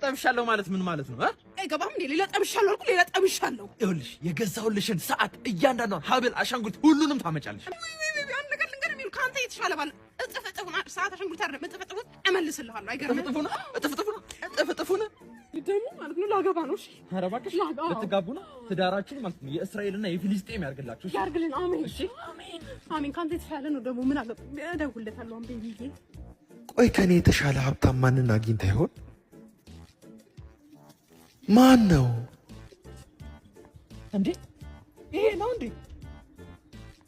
ጠብሻለሁ ማለት ምን ማለት ነው? አይገባም እንዴ? ሌላ ጠብሻለሁ አልኩ፣ ሌላ ጠብሻለሁ። ይኸውልሽ የገዛሁልሽን ሰዓት፣ እያንዳንዷን ሀብል፣ አሻንጉሊት ሁሉንም ታመጫለሽ። አንድ ነገር ልንገርህ፣ የሚሉ ከአንተ የተሻለ ባል እጥፍ እጥፉን ሰዓት አሻንጉሊት አይደለም እጥፍ እጥፉን እመልስልሃለሁ። አይገርምም? እጥፍ እጥፉን እጥፍ እጥፉን እጥፍ እጥፉን ደግሞ ማለት ነው ላገባ ነው። እሺ። ኧረ እባክሽ ልትጋቡ ነው? ትዳራችሁን ማለት ነው የእስራኤልና የፊሊስጤም ያርግላችሁ። እሺ? ያርግልን። አሜን፣ አሜን፣ አሜን። ከአንተ የተሻለ ነው ደግሞ ምን አገባ? እደውልለታለሁ አሁን baby ዬ። ቆይ ከኔ የተሻለ ሀብታም ማንን አግኝታ ይሆን? ማን ነው? እንዴ ይሄ ነው እንዴ?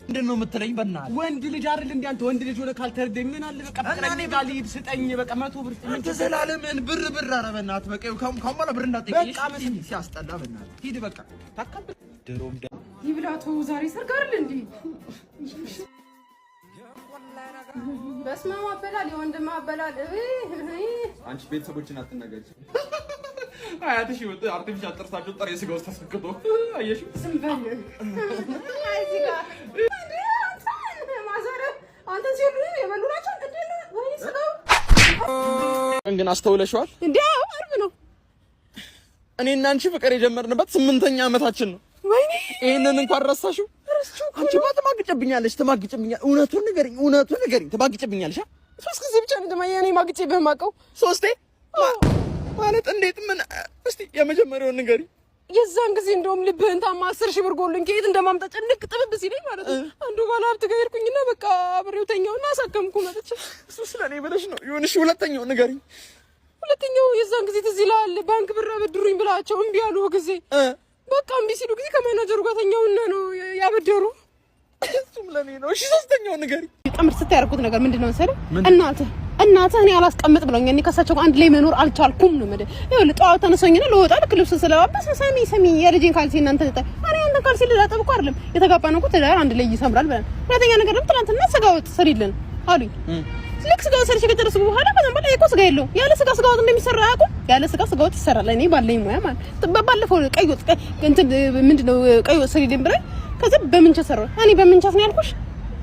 ምንድን ነው የምትለኝ? በእናትህ። ወንድ ልጅ አይደል እንዴ አንተ? ወንድ ልጅ ሆነ ካልተረዳኝ ምን አለ? በቃ ፍቅረኛ ጋር ልሂድ፣ ስጠኝ በቃ 100 ብር ስጠኝ። አንተ ዘላለምን ብር ብር፣ ኧረ በእናትህ በቃ ይኸው ካሁን ካሁን በኋላ ብር እንዳትጠይቀኝ። በቃ እሺ? ሲያስጠላ በእናትህ ሂድ በቃ ታካብድ። ድሮም ይብላቱ ዛሬ ሰርግ አይደል እንዴ? በስመ አብ አበላል፣ የወንድም አበላል። አንቺ ቤተሰቦችን አትናገሪ። አያትሽ ይወጥ artificial ጥርሳቸው ጥሬ ስጋ ውስጥ ተሰክቶ አየሽው? ዝም በል። እዚህ ጋር እንዴ አንተ ማዘር አንተን ሲሉ የበሉ ናቸው እንዴ? ወይ ስጋው ግን አስተውለሽዋል? እንዴ? አዎ፣ ዓርብ ነው። እኔና አንቺ ፍቅር የጀመርንበት 8ኛ ዓመታችን ነው። ወይኔ። ይሄንን እንኳን ረሳሽው? አንቺማ ትማግጭብኛለሽ፣ ትማግጭብኛለሽ። እውነቱን ንገሪኝ፣ እውነቱን ንገሪኝ። ትማግጭብኛለሽ? አ? ሶስት ጊዜ ብቻ ነው ደማ የኔ ማግጬ በማቀው። ሶስቴ ማለት እንዴት? ምን? እስቲ የመጀመሪያውን ንገሪኝ። የዛን ጊዜ እንደውም ልብህን ታማ 10,000 ብር ጎሎኝ ከየት እንደማምጣ ጭንቅ ጥብብ ሲለኝ ማለት ነው። አንዱ ባለ ሀብት ጋር ሄድኩኝና በቃ አብሬው ተኛውና አሳከምኩ መጥቼ። እሱ ስለኔ ብለሽ ነው። ይሁንሽ፣ ሁለተኛውን ንገሪኝ። ሁለተኛው የዛን ጊዜ ትዝ ይልሃል፣ ባንክ ብር አበድሩኝ ብላቸው እምቢ ያሉ ጊዜ፣ በቃ እምቢ ሲሉ ጊዜ ከማናጀሩ ጋር ተኛውና ነው ያበደሩ። እሱም ለኔ ነው። እሺ ሶስተኛውን ንገሪኝ። ጥምር ስታይ ያደረኩት ነገር ምንድን ነው መሰለህ? እናትህ እናትህ እኔ አላስቀምጥ ብለውኝ እኔ ከእሳቸው ጋር አንድ ላይ መኖር አልቻልኩም ነው የምልህ። ይኸውልህ ጠዋት ተነሳኝና ልወጣ ልክ ልብስ ስለባበስ ሰሚ ሰሚ የልጄን ካልሲ እናንተ ተጣ እኔ አንተን ካልሲ ልላጠብ እኮ አይደለም የተጋባ ነው እኮ ትዳር አንድ ላይ ይሰምራል ብለን። ሁለተኛ ነገር ደግሞ ትናንትና ስጋ ወጥ ስሪልን አሉኝ። ልክ ስጋ ወጥ ሰርቼ ከጨረስኩ በኋላ ከዛም በኋላ እኮ ስጋ የለውም። ያለ ስጋ ስጋ ወጥ እንደሚሰራ አያውቁም። ያለ ስጋ ስጋ ወጥ ይሰራል። እኔ ባለኝ ሙያ ማለት ባለፈው ቀይ ወጥ እንትን ምንድን ነው ቀይ ወጥ ስሪልን ብለን ከዛ በምንቸት ሰራሁ። እኔ በምንቸት ነው ያልኩሽ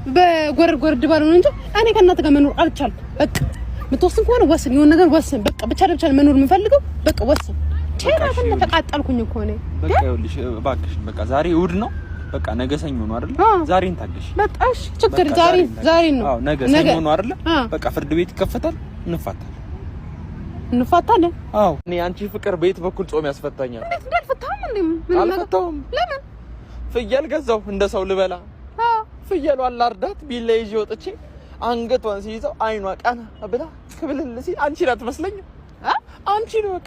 በጎረድ ጎረድ ባልሆነ እንጂ እኔ ከእናትህ ጋር መኖር አልቻልኩም። በቃ የምትወስን ከሆነ ወስን፣ የሆነ ነገር ወስን። በቃ ብቻ ለብቻ መኖር የምፈልገው በቃ ወስን። ቸራትን ተቃጠልኩኝ እኮ እኔ። በቃ ይኸውልሽ እባክሽን በቃ ዛሬ እሑድ ነው። በቃ ነገ ሰኞ ነው አይደል? ዛሬን ታገሽ። በቃ እሺ፣ ችግር ዛሬ ዛሬ ነው። አዎ ነገ ሰኞ ነው አይደል? በቃ ፍርድ ቤት ይከፈታል፣ እንፋታለን። እንፋታለን። አዎ እኔ አንቺ ፍቅር ቤት በኩል ጾም ያስፈታኛል። እንዴት እንዳልፈታህም እንዴ? ምን አልፈታሁም። ለምን? ፍየል ገዛሁ እንደ ሰው ልበላ። ፍየሏን ላርዳት ቢላ ይዤ ወጥቼ አንገቷን ሲይዘው አይኗ ቀና ብላ ክብልል ሲል አንቺን አትመስለኝም? አንቺን በቃ።